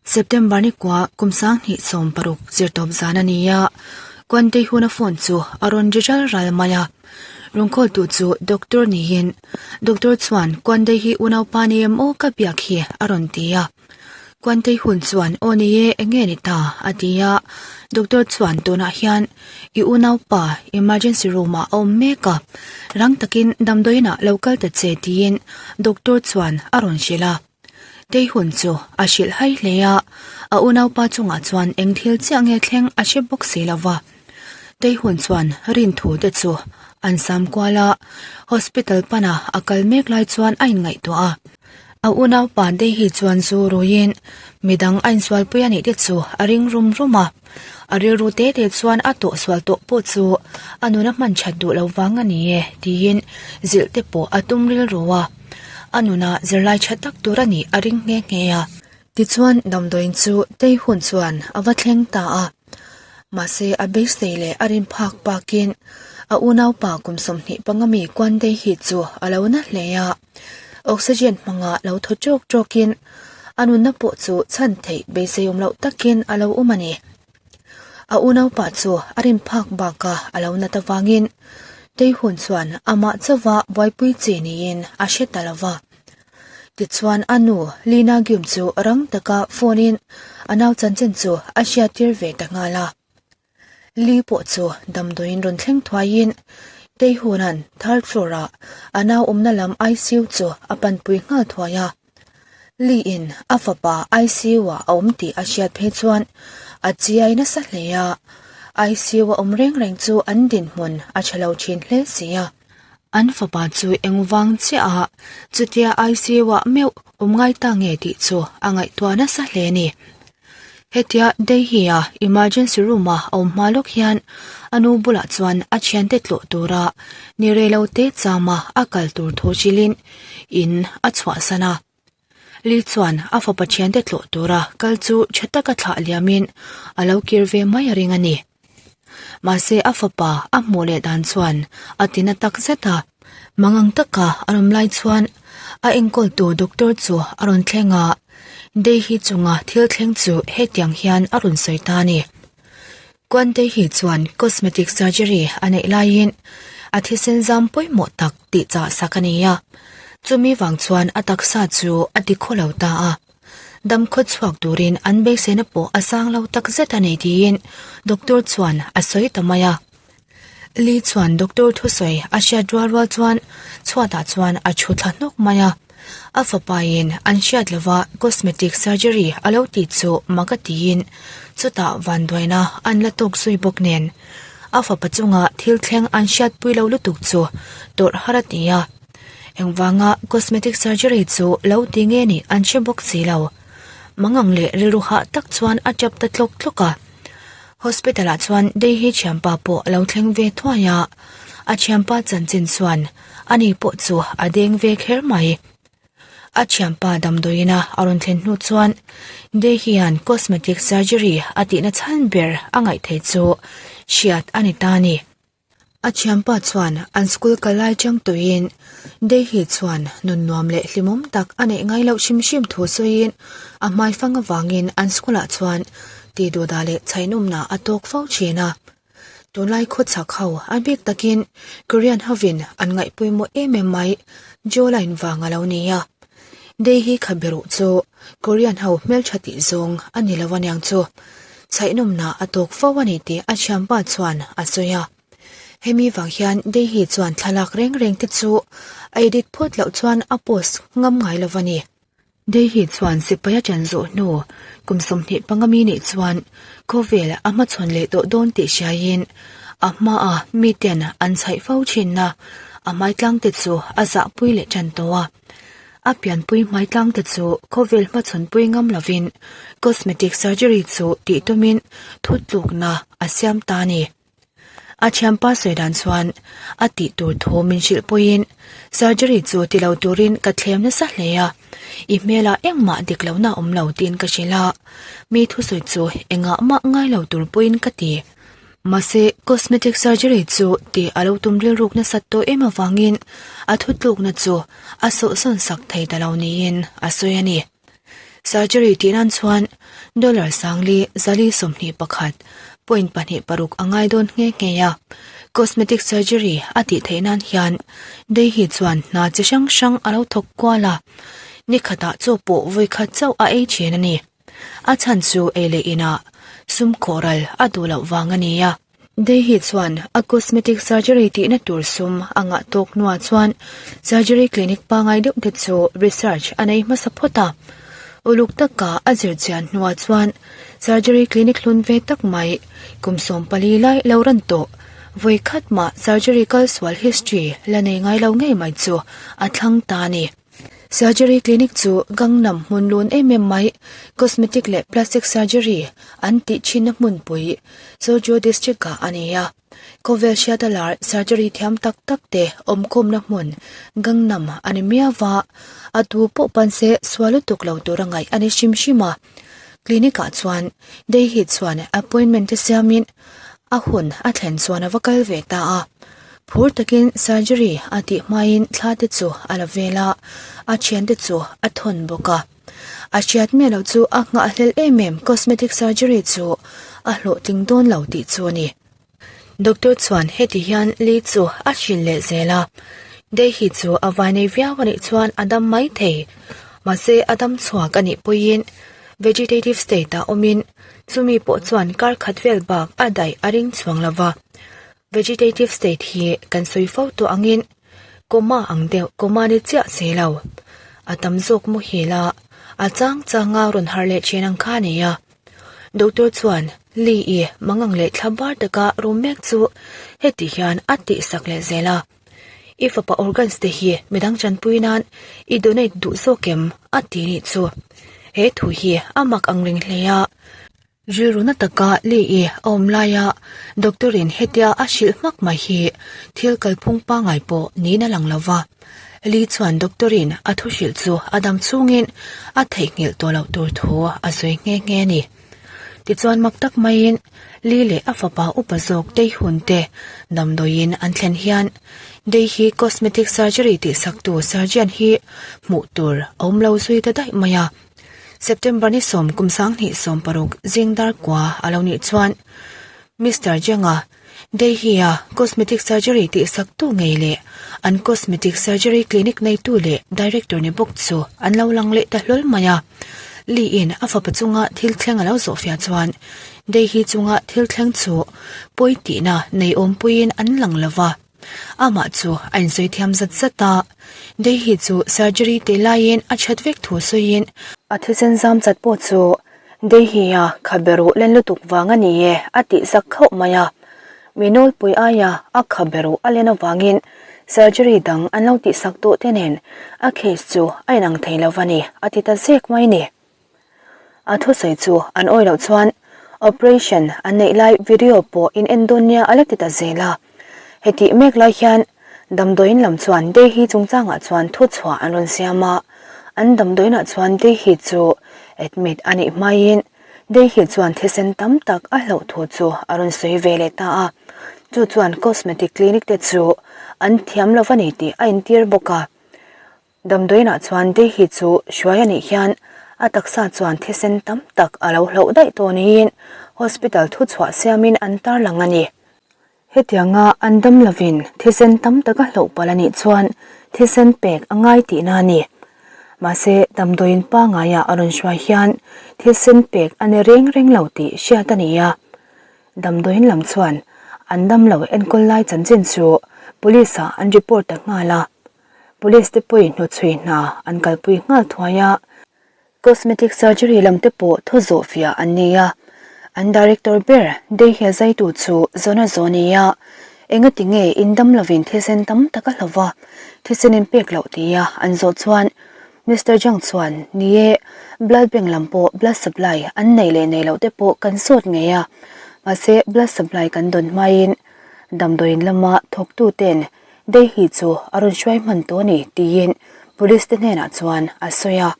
September ni kua kum 2016 zirtawp zan a ni a, Kwantei huna phone chu a rawn ri ral ral mai a. Rawn call tu chu doctor niin doctor chuan Kwantei hi unaupa ni em aw ka biak hi a rawn ti a. Kwantei hun chuan aw ni e enge ni ta a ti a, doctor chuan tunah hian i unaupa emergency room ah a awm mek a, rang takin damdawiinah lo kal ta che tiin doctor chuan a rawn hrilh a. Tei hun chu a hrilh hai hle a, a unaupa chungah chuan eng thil chiah nge thleng a hre bawk si lo va. Tei hun chuan rin thu te chu an sam kual a, hospital pana a kal mek lai chuan a inngaihtuah a. A unaupa Dei hi chuan zu ruiin midang a insualpui a nih te chu a ring rum rum a, a rilru te te chuan a tawhsual tawh pawh chu a nuna hman that duh lo vang a ni e tiin zilh te pawh a tum rilru a. A nuna zirlai tha tak tur a nih a ring nghe nghe a. Tichuan damdawiin chu tei hun chuan a va thleng ta a. Mahse a beisei leh a rin phak bakin a unaupa kum 25 mi Kuandei hi chu a lo na hle a. Oxygen hmanga lo thaw tawk tawkin a nunna pawh chu chhan theih beisei awm loh takin a lo awm a ni. A unaupa chu a rin phak baka a lo nat avangin Teihun chuan amah chauva buaipui chi niin a hre ta lo va. Tichuan a nu Lina Gyum chu rang taka phone in a nau chanchin chu a hriattir ve ta nghal a. Li pawh chu damdawiin rawn thleng thuaiin Teihuna'n third floor ah a nau awmna lam ICU chu a panpui nghal thuai a. Li-in a fapa ICU-ah a awm tih a hriat phei chuan a chiai nasa hle a, ICU a awm reng reng chu an dinhmun a tha lo thin hle si a. An fapa chu engvang chiah a chutia ICU-ah meuh awm ngai ta nge tih chu a ngaihtuah nasa hle a ni. Hetia Delhi-a emergency room-a a awm hma lawk hian a nu bulah chuan a thiante tlawh tura ni rei lo te chama a kal tur thu hrilhin in a chhuahsan a. Li chuan a fapa thiante tlawh tura kal chu tha taka thlah liamin a lo kir ve mai a ring a ni. Mahse a fapa a hmuh leh dan chuan a ti na tak zet a. Mangang taka a rawn lai chuan a enkawltu doctor chu a rawn thleng a, Dei-hi chunga thil thleng chu hetiang hian a rawn sawi ta a ni. Kuan Dei-hi chuan cosmetic surgery a neih laiin a thisen zam pawimawh tak tih chah sak a ni a, chumi vang chuan a taksa chu a ti khaw lo ta a. Dam khaw chhuak turin an beiseina pawh a sang lo tak zet a ni tiin doctor chuan a sawi ta mai a. Li chuan doctor thusawi a hriat rual rual chuan chhuatah chuan a thu thla hnawk mai a. A fapain an hriat lova cosmetic surgery a lo tih chu mak a tiin chutah vanduaina an la tawk zui bawk nen a fapa chunga thil thleng an hriatpui lo lutuk chu tawrh har a ti a. Engvanga cosmetic surgery chu lo ti nge nih an hre bawk si lo. Mangang leh rilru hah tak chuan a tap ta tlawk tlawk a. Hospital ah chuan Dei-hi thianpa pawh a lo thleng ve thuai a, a thianpa chanchin chuan ani pawh chu a deng ve kher mai. A thianpa damdawiin a a rawn thlen hnu chuan Dei hian cosmetic surgery a tihna chhan ber a ngaih theih chu hriat a ni ta a ni. A thianpa chuan an school kal lai chang tuiin Dei-hi chuan nun nuam leh hlimawm tak a neih ngai loh hrim hrim thu sawiin a hmaifang avangin an school ah chuan ti duhdah leh chhainawmna a tawk fo thin a. Tunlai khawchhak ho a bik takin Korean hovin an ngaih pawimawh em em mai jawline vang a lo ni a. Dei-hi khaberuh chu Korean ho hmeltha tih zawng a ni lo aniang chu. Chhaihnawmna a tawk fo a ni tih a thianpa chuan a sawi a. Hemi vang hian Dei-hi chuan thlalak reng reng te chu a edit phawt loh chuan a post ngam ngai lo a ni. Dei-hi chuan sipai a ṭan zawh hnu kum 25 mi nih chuan khawvel a hmachhawn leh tawh dawn tih hriaiin a hmaa miten an chhaih fo thinna a hmaitlang te chu a zahpui leh ṭan tawh a. A pianpui hmaitlang te chu khawvel hmachhawnpui ngam lovin cosmetic surgery chu tih tumin thutlukna a siam ta a ni. A thianpa sawi dan chuan a tih tur thu min hrilh pawhin surgery chu ti lo turin ka thlem nasa hle a, i hmelah engmah dik lohna a awm lo tiin ka hrilh a, mi thusawi chu engah mah ngai lo tur pawhin ka ti. Mahse, cosmetic surgery chu tih a lo tum rilruk nasat tawh em avangin a thutlukna chu a sawhsawn sak thei ta lo niin a sawi a ni. Surgery tih nan chuan dollar sangli zali 21 point pahnih paruk a ngai dawn nghe nghe a. Cosmetic surgery a tih theih nan hian Dei hi chuan hna chi hrang hrang a lo thawk kual a, ni khatah chaw pawh vawi khat chauh a ei thin a ni. A chhan chu ei leh inah sum khawh ral a duh loh vang a ni a. Dei hi chuan a cosmetic surgery tihna tur sum a ngah tawk hnuah chuan surgery clinic pangai deuh te chu research a nei hmasa phawt a. Uluk taka a zir chian hnuah chuan surgery clinic hlun ve tak mai kum 14 lai lo ran tawh vawi khat mah surgery kal sual history la nei ngai lo ngei mai chu a thlang ta a ni. Surgery clinic chu Gangnam hmun lun em em mai, cosmetic leh plastic surgery an tih thinna hmunpui Sojo district ah a ni a. Khawvel hriata lar surgery thiam tak tak te awmkhawmna hmun Gangnam a ni miau va, a tu pawh pan se sual lutuk lo tur a ngaih a ni hrim hrim a. Clinic ah chuan Dayhi chuan appointment te siamin A hun a thlen chuan a va kal ve ta a. Phur takin surgery a tih hmain thla te chu a la vel a, a thiante chu a thawn bawk a. A hriat miah loh chu a nghahhlelh em em cosmetic surgery chu a hlawhtling dawn lo tih chu a ni. Doctor chuan heti hian Lee chu a hrilh leh zel a, Dei hi chu a vai nei viau a nih chuan a dam mai thei. Mahse a dam chhuak a nih pawhin vegetative state ah awmin Chumi pawh chuan kar khat vel bak a daih a ring chhuang lo va. Vegetative state hi kan sawi fo tawh angin coma ang deuh coma ni chiah si lo. A tam zawk muhil a, a chang changa rawn harh leh thin ang kha a ni a. Doctor chuan Lee-i mangang leh thla bar taka rum mek chu heti hian a tihsak leh zel a. I fapa organs te hi midang chanpui nan i donate duh zawk em? a ti nih chu. He thu hi a mak ang reng hle a. Rilru na taka Lee-i a awm laia doctor in hetia a hrilh hmak mai hi thil kalphung pangngai pawh niin a lang lo va. Lee chuan doctor in a thu hrilh chu a dam chungin a theihnghilh tawh loh tur thu a sawi nghe nghe a ni. Tichuan mak tak maiin Li leh a fapa upa zawk Dae-hun te damdawiin an thlen hian Dae hi cosmetic surgery tihsaktu surgeon hi hmuh tur a awm lo zui ta daih mai a. September ni sawm kum 2016 zing dar kua a lo nih chuan Mister Jeng-a Dae hi-a cosmetic surgery tihsaktu ngei leh an cosmetic surgery clinic neitu leh director ni bawk chu an lo lang leh ta hlawl mai a. Lee-in a fapa chunga thil thleng a lo zawhfiah chuan Dae hi chunga thil thleng chu pawi tihna nei awmpuiin an lang lo va. Amah chu a insawi thiam zat zat a. Dae hi chu surgery tih laiin a that vek thu sawiin a thisen zam chat pawh chu Dae hi-a khabe ruh len lutuk vang a ni e a tih zak khauh mai a. Mi nawlpui aia a khabe ruh a len avangin surgery dang an lo tihsak tawh te nen a case chu a inang thei lo va ni a ti ta zek mai ni. A thusawi chu an awi loh chuan operation an neih lai video pawh in en dawn nia a la ti ta zel a. Hetih mek lai hian damdawiin lam chuan Delhi chungchangah chuan thuchhuah an rawn siam a, an damdawiinah chuan Delhi chu admit a nih hmaiin Delhi chuan thisen tam tak a hlauh thu chu a rawn sawi ve leh ta a, chu chuan cosmetic clinic te chu an thiam lo va ni tih a intir bawk a. Damdawiinah chuan Delhi chu hruai a nih hian a taksa chuan thisen tam tak a lo hlauh daih tawh niin hospital thuchhuah siamin an tarlang a ni. Hetianga an dam lovin thisen tam taka hloh palh a nih chuan thisen pek a ngai tihna a ni. Mahse, damdawiin pangaia a rawn hruai hian thisen pek a ni reng reng lo tih hriat a ni a. Damdawiin lam chuan an dam lo enkawl lai chanchin chu police-ah an report ta nghal a. Police te pawhin hnuchhui hna an kalpui nghal thuai a. Cosmetic surgery lam te pawh thu zawh fiah an ni a, an director ber Dehia zaitu chu zawna zawh a ni a, engati nge in dam lovin thisen tam tak a hlauh va, thisen in pek loh tia an zawh chuan Mister Zhang chuan ni e, blood bank lam pawh blood supply an nei leh nei loh te pawh kan sawt ngei a, mahse blood supply kan dawn hmain damdawiin lama thawktu ten Dehia chu a rawn hruai hman tawh a ni tiin police te hnenah chuan a sawi a.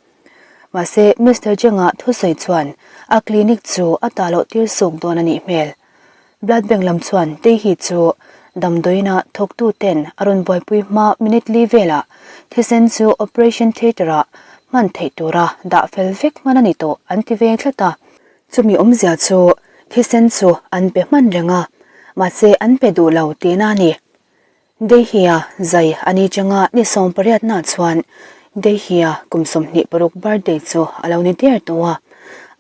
Mahse, Mister Zhang-a thusawi chuan a clinic chu a ta loh tir suk dawn a nih hmel. Blood bank lam chuan Teihi chu damdawiina thawktu ten a rawn buaipui hma minute li velah thisen chu operation theatre-ah hman theih tura dah fel vek hman a ni tawh an ti ve tlat a. Chumi awmzia chu thisen chu an pe hman reng a, mahse an pe duh lo tihna a ni. Deihia zai a ni changa ni sawmpariatna chuan Deihia kum 26 birthday chu a lo ni der tawh a,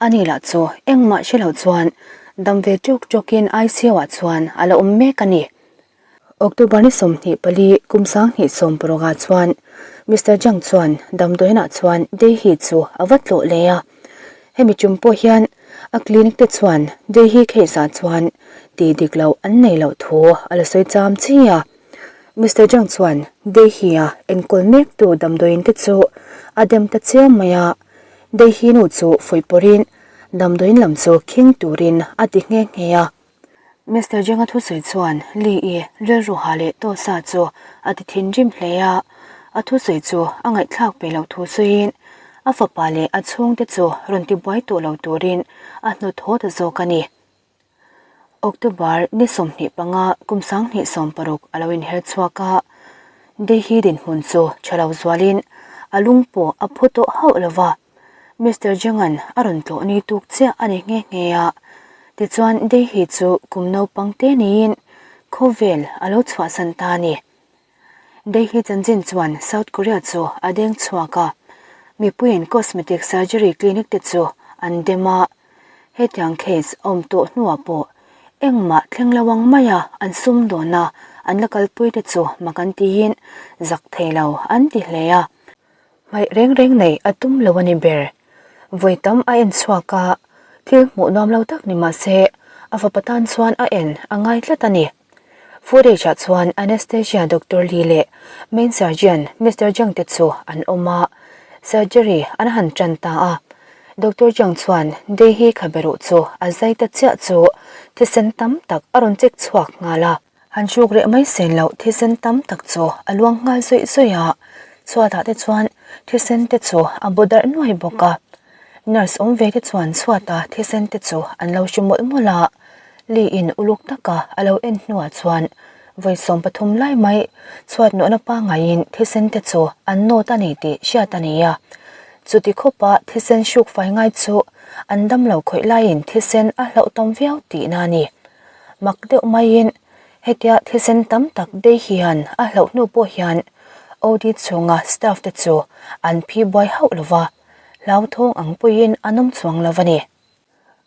ani lah chu engmah hre lo chuan dam ve ṭawk ṭawkin ICU ah chuan a la awm mek a ni. October ni 24 kum 2016 ah chuan Mister Zhang chuan damdawiinah chuan Deihi chu a va tlawh leh a. Hemi tum pawh hian a clinic te chuan Deihi case ah chuan tih dik loh an nei loh thu a la sawi cham chi a. Mister Zhang chuan Deihi a enkawl mek tu damdawiin te chu a dem ta chiam mai a. Deihi nu chu fuihpawrhin damdawiin lam chu khing turin a ti nghe nghe a. Mister Zhang-a thusawi chuan Li-i rilru ha leh Tawsa chu a ti thinrim hle a, a thusawi chu a ngaihthlak pe loh thu sawiin a fapa leh a chhungte chu rawn ti buai tawh lo turin a hnawt haw ta zawk a ni. October ni 25 kum 2016 a lo inher chhuak a, Delhi dinhmun chu tha lo zualin a lung pawh a phu tawh hauh lo va. Mister Zhang-a'n a rawn tlawh ni tuk chiah a ni nghe nghe a, tichuan Deihi chu kum naupang te niin khawvel a lo chhuahsan ta a ni. Deihi chanchin chuan South Korea chu a deng chhuak a, mipuiin cosmetic surgery clinic te chu an dem a, hetiang case awm tawh hnuah pawh engmah thleng lo ang maia an sumdawnna an la kalpui te chu mak an tiin zak thei lo an ti hle a. Hmaih reng reng nei a tum lo a ni ber. Vawi tam a en chhuak a, thil hmuh nuam lo tak ni mah se, a fapa tan chuan a en a ngai tlat a ni. Footage ah chuan Anaesthesia Doctor Lee leh Main Surgeon Mister Zhang te chu an awm a, surgery an han tan ta a. Doctor Zhang chuan Dei-hi khaberuh chu a zai ta chiah chu thisen tam tak a rawn check chhuak nghal a. Han hruk reh mai sen loh thisen tam tak chu a luang nghal zawih zawih a, chhuatah te chuan thisen te chu a bu darh nuai bawk a. Nurse awm ve te chuan chhuata thisen te chu an lo hre mawlh mawlh a, Lee in uluk taka a lo en hnuah chuan vawi 13 lai mai chhuat nawhna pangaiin thisen te chu an nawt a ni tih hriat a ni a. Chuti khawpa thisen hruk fai ngai chu an damlo khawih laiin thisen a hlauh tam viau tihna a ni. Mak deuh maiin hetia thisen tam tak dei hian a hlauh hnu pawh hian OD chhunga staff te chu an phi buai hauh lo va, hlauthawng ang puiin an awm chuang lo a ni.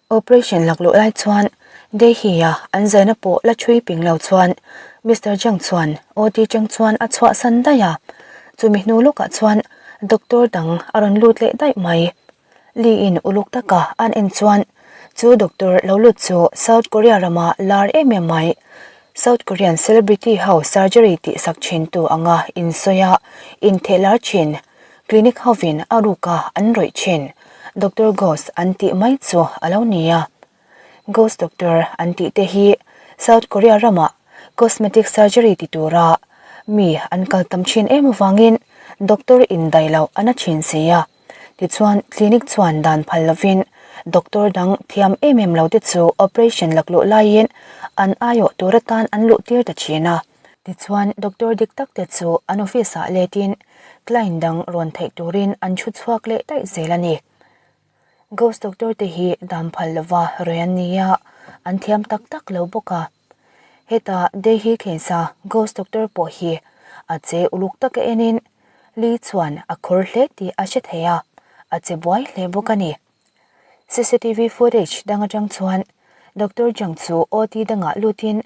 Operation lakluh lai chuan Delhi-a an zaina pawh la chhui ping lo chuan Mister Zhang chuan OD chang chuan a chhuahsan daih a, chumi hnu lawkah chuan doctor dang a rawn lut leh daih mai. Lee in uluk taka an en chuan chu doctor lo lut chu South Korea rama lar em em mai, South Korean celebrity ho surgery tih sak thin tu anga insawi a intheh lar thin, clinic hovin a ruka an rawih thin Doctor Ghost an tih mai chu a lo ni a. Ghost doctor an tih te hi South Korea ramah cosmetic surgery ti tura mi an kal tam thin em avangin doctor indaih loh a na thin si a. Tichuan, clinic chuan dan phal lovin doctor dang thiam em em lo te chu operation lakluh laiin an aiawh tur atan an luh tir ta thin a. Tichuan, doctor dik tak te chu an office ah letin client dang rawn theih turin an thu chhuak leh daih zel a ni. Ghost doctor te hi dan phal lova rawi an ni a, an thiam tak tak lo bawk a. Heta Delhi case-a ghost doctor pawh hi a che uluk taka enin Lee chuan a khawr hle tih a hre thei a, a che buai hle bawk a ni. CCTV footage dang atang chuan Doctor Zhang chu OT dangah lutin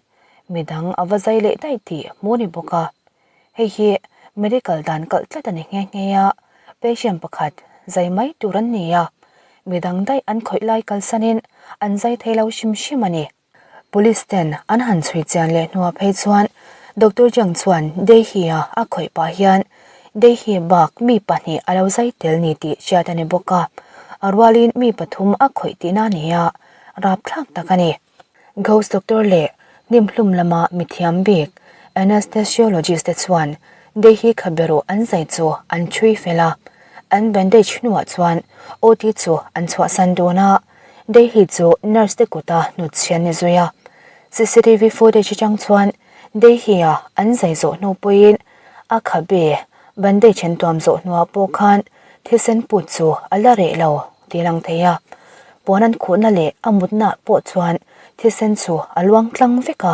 midang a va zai leh daih tih hmuh a ni bawk a. Hei hi medical dan kalh tlat a ni nghe nghe a, patient pakhat zai mai tur an ni a, midang daih an khawih lai kalsanin an zai thei lo hrim hrim a ni. Police ten an han chhui chian leh hnuah phei chuan Doctor Zhang chuan Deihi-a a khawih pah hian Deihi bak mi pahnih a lo zai tel ni tih hriat a ni bawk a, a rualin mi pathum a khawih tihna a ni a, rapthlak tak a ni. Ghost Doctor leh hnimhlum lama mithiam bik Anesthesiologist te chuan Deihi khaberuh an zai chu an chhui fel a, an bandage hnuah chuan OT chu an chhuahsan dawn a. Deihi chu nurse te kuta hnutchhian ni zui a, CCTV footage atang chuan Deihi-a an zai zawh hnu pawhin a khabe bandage an tuam zawh hnuah pawh khan Thisen put chu a la reh lo tih lang thei a, puan an khuhna leh a mutna pawh chuan thisen chu a luang tlang vek a.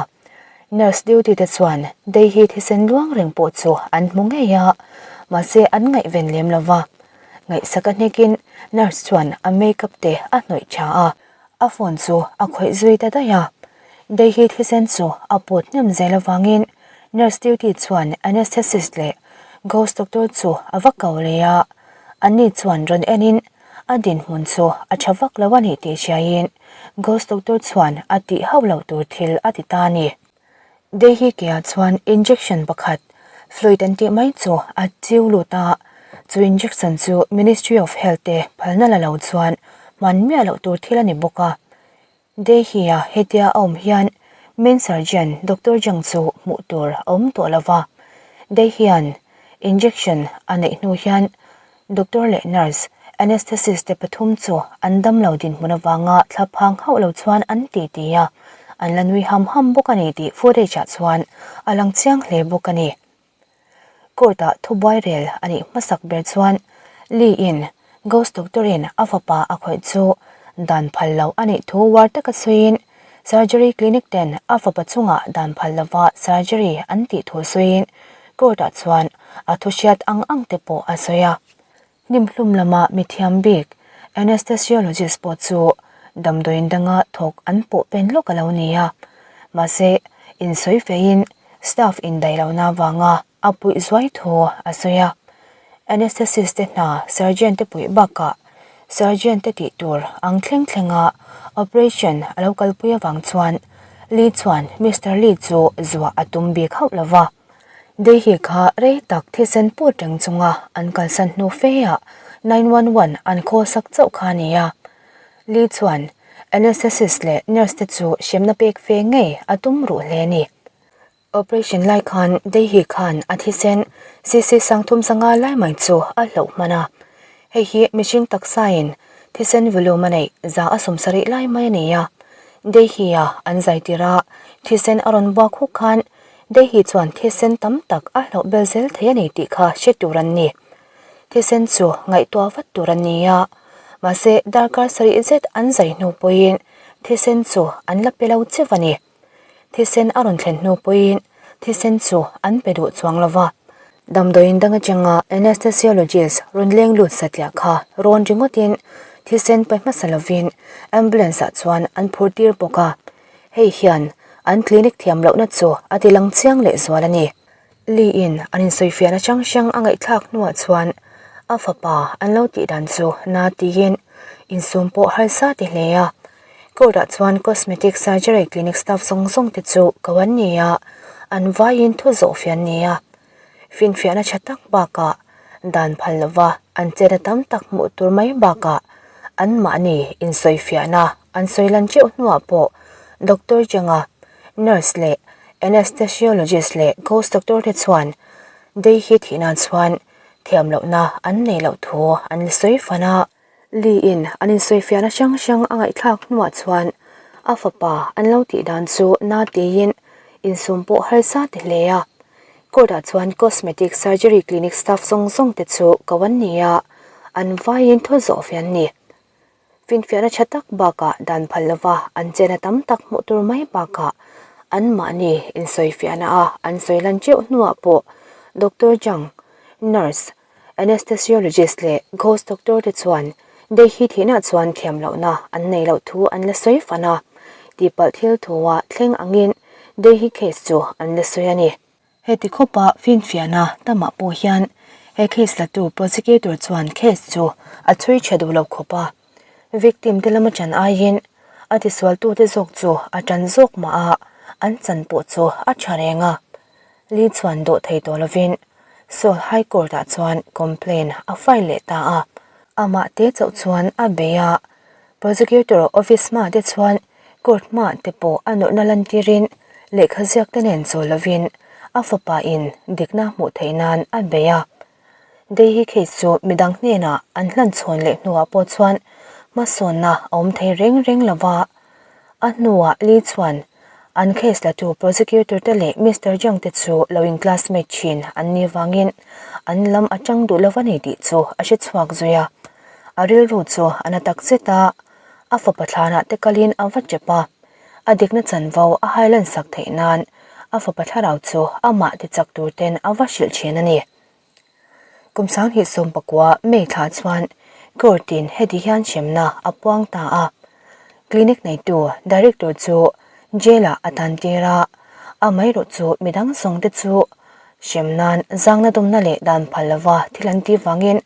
Nurse duty te chuan Dei hi thisen luang reng pawh chu an hmu ngei a, mahse an ngaihven lem lo va. Ngaihsak a hnekin nurse chuan a makeup te a hnawih tha a, a phone chu a khawih zui ta daih a. Dei hi thisen chu a put hnem zel avangin nurse duty chuan anaesthesist leh ghost doctor chu a va ko leh a, anni chuan rawn enin a dinhmun chu a tha vak lo a ni tih hriaiin ghost doctor chuan a tih hauh loh tur thil a ti ta a ni. Dei hi keah chuan injection pakhat fluid an tih mai chu a chiu lut a, chu injection chu Ministry of Health te phalna la lo chuan hman miah loh tur thil a ni bawk a. Dei-hi-a hetia a awm hian main surgeon Doctor Jang chu hmuh tur a awm tawh lo va, Dei hian injection a neih hnu hian Doctor leh nurse, anaesthesist te pathum chu an damlo dinhmun avanga thlaphang hauh lo chuan an ti ti a, an la nui ham ham bawk a ni tih footage ah chuan a lang chiang hle bawk a ni. Court ah thubuai rel a nih hmasak ber chuan Lee in Ghost Doctor in a fapa a khawih chu dan phal lo a nih thu uar taka sawiin surgery clinic ten a fapa chungah dan phal lova surgery an tih thu sawiin court ah chuan a thu hriat ang ang te pawh a sawi a. Hnimhlum lama mithiam bik anesthesiologist pawh chu damdawiin danga thawk an pawh pen lawk a lo ni a, mahse insawi feiin staff indaih lohna avanga a puih zuai thu a sawi a. Anaesthesist te hna surgeon te puih bakah surgeon te tih tur ang thleng thlenga operation a lo kalpui avang chuan Lee chuan Mister Lee chu zuah a tum bik hauh lo va. Dei-hi kha rei tak thisen put reng chunga an kalsan hnu feah 911 an call sak chauh kha a ni a. Lee chuan anaesthesist leh nurse te chu hremna pek ve ngei a tum ruh hle a ni. Operation lai khan Dei-hi khan a thisen cc sangthum sanga lai mai chu a hloh hman a. Hei hi mihring taksain thisen volume a neih za a sawmsarih lai mai a ni a. Dei-hi-a an zai tir a, thisen a rawn buak huk khan Dei-hi chuan thisen tam tak a hloh bel zel thei a ni tih kha hre tur an ni. Thisen chu ngaihtuah vat tur a ni a, mahse darkar sarih zet an zai hnu pawhin thisen chu an la pe lo cheu a ni. Thisen a rawn thlen hnu pawhin thisen chu an pe duh chuang lo va. Damdawiin dang atanga anaesthesiologist rawn leng lut satliah kha rawn ringawtin thisen pe hmasa lovin ambulance ah chuan an phur tir bawk a. Hei hian an clinic thiam lohna chu a ti lang chiang leh zual a ni. Lee in an insawifiahna hrang hrang a ngaihthlak hnuah chuan a fapa an lo tih dan chu na tiin insum pawh harsa ti hle a. Court ah chuan cosmetic surgery clinic staff zawng zawng te chu ko an ni a, an vaiin thu zawh fiah an ni a. Finfiahna tha tak bakah dan phal lova an chenna tam tak hmuh tur mai bakah anmahni insawifiahna an sawi lan teuh hnuah pawh doctor Changa, nurse leh anesthesiologist leh ghost doctor te chuan Dei hi thih nan chuan thiam lohna an nei loh thu an la sawi fan a. Lee in an insawifiahna hrang hrang a ngaihthlak hnuah chuan a fapa an lo tih dan chu na tiin insum pawh harsa ti hle a. Court ah chuan cosmetic surgery clinic staff zawng zawng te chu ko an ni a, an vaiin thu zawh ve an ni. Finfiahna tha tak bakah dan phal lova an chena tam tak hmuh tur mai bakah anmahni insawifiahna a an sawi lan teuh hnuah pawh Doctor Zhang, nurse, anesthesiologist leh ghost doctor te chuan Dei hi thihna chuan thiam lohna an nei loh thu an la sawi fan a, tihpalh thil thua thleng angin Dei hi case chu an la sawi a ni. Heti khawpa finfiahna tamah pawh hian he case latu prosecutor chuan case chu a chhui tha duh lo khawp a, victim te lama chan aiin a tisualtute zawk chu a tan zawk mah a, an chan pawh chu a tha reng a. Lee chuan dawh thei tawh lovin Seoul High Court ah chuan complaint a file leh ta a, amah te chauh chuan a bei a, prosecutor office hma te chuan court hma te pawh a nawrhna lantirin lehkha ziak te nen chawl lovin a fapa in dikna hmuh theih nan a bei a. Dei hi case chu midang hnenah an hlan chhawn leh hnuah pawh chuan hmasawnna a awm thei reng reng lova, a hnuah Lee chuan. An case la tu prosecutor te leh Mister Jiang te chu lo in classmate thin an nih vangin an lam a tang duh lova ni tih chu a hre chhuak zui a. A rilru chu a na tak zet a, a fapa thlanah te kalin a va tep a. A dikna chanvo a hailan sak theih nan a fapa thlarau chu amah ti chak tur ten a va hrilh thin a ni. Kum 2019 May thla chuan court in heti hian hremna a puang ta a. Clinic neitu director chu jail ah a tan tir a, amaherawh chu midang zawng te chu hrem nan zangna dawmna leh dan phal lova thil an tih vangin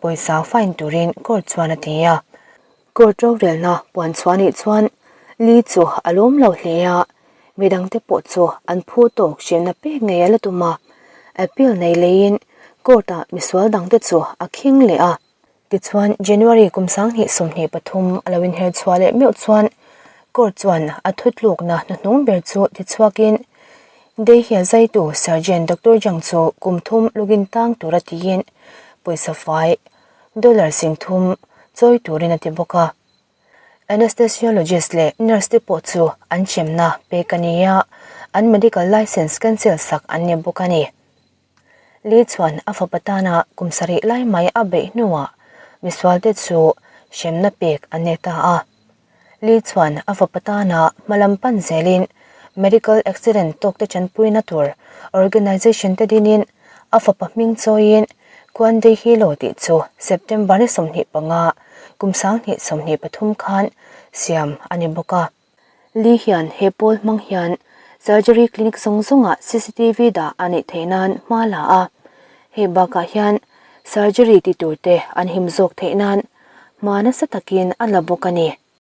pawisa fine turin court chuan a ti a. Court rorelna puan chhuah nih chuan Lee chu a lawm lo hle a, midangte pawh chu an phu tawk hremna pek ngei a la tum a, appeal nei leiin court ah misual dangte chu a khing leh a. Tichuan January kum 2023 a lo inher chhuah leh meuh chuan court chuan a thutlukna hnuhnung ber chu tichhuakin Dehia zaitu Surgeon Doctor Zhang chu kum thum lugin tang tura tiin pawisa fai Dollar 30,000 chawi turin a ti bawk a. Anesthesiologist leh nurse te pawh chu an hremna pek a ni a, an medical licence cancel sak an ni bawk a ni. Lee chuan a fapa tana kum sarih lai mai a beih hnuah misualte chu hremna pek an ni ta a. Lee chuan a fapa tana hmalam pan zelin medical accident tawkte tanpuina tur organisation te dinin a fapa hming chawiin Kuan Dei Hi Lo tih chu September ni 25, kum 2023 khan siam a ni bawk a. Lee hian he pawl hmang hian surgery clinic zawng zawngah cctv dah a nih theih nan hma la a, hei bakah hian surgery ti turte an him zawk theih nan hma nasa takin a la bawk a ni.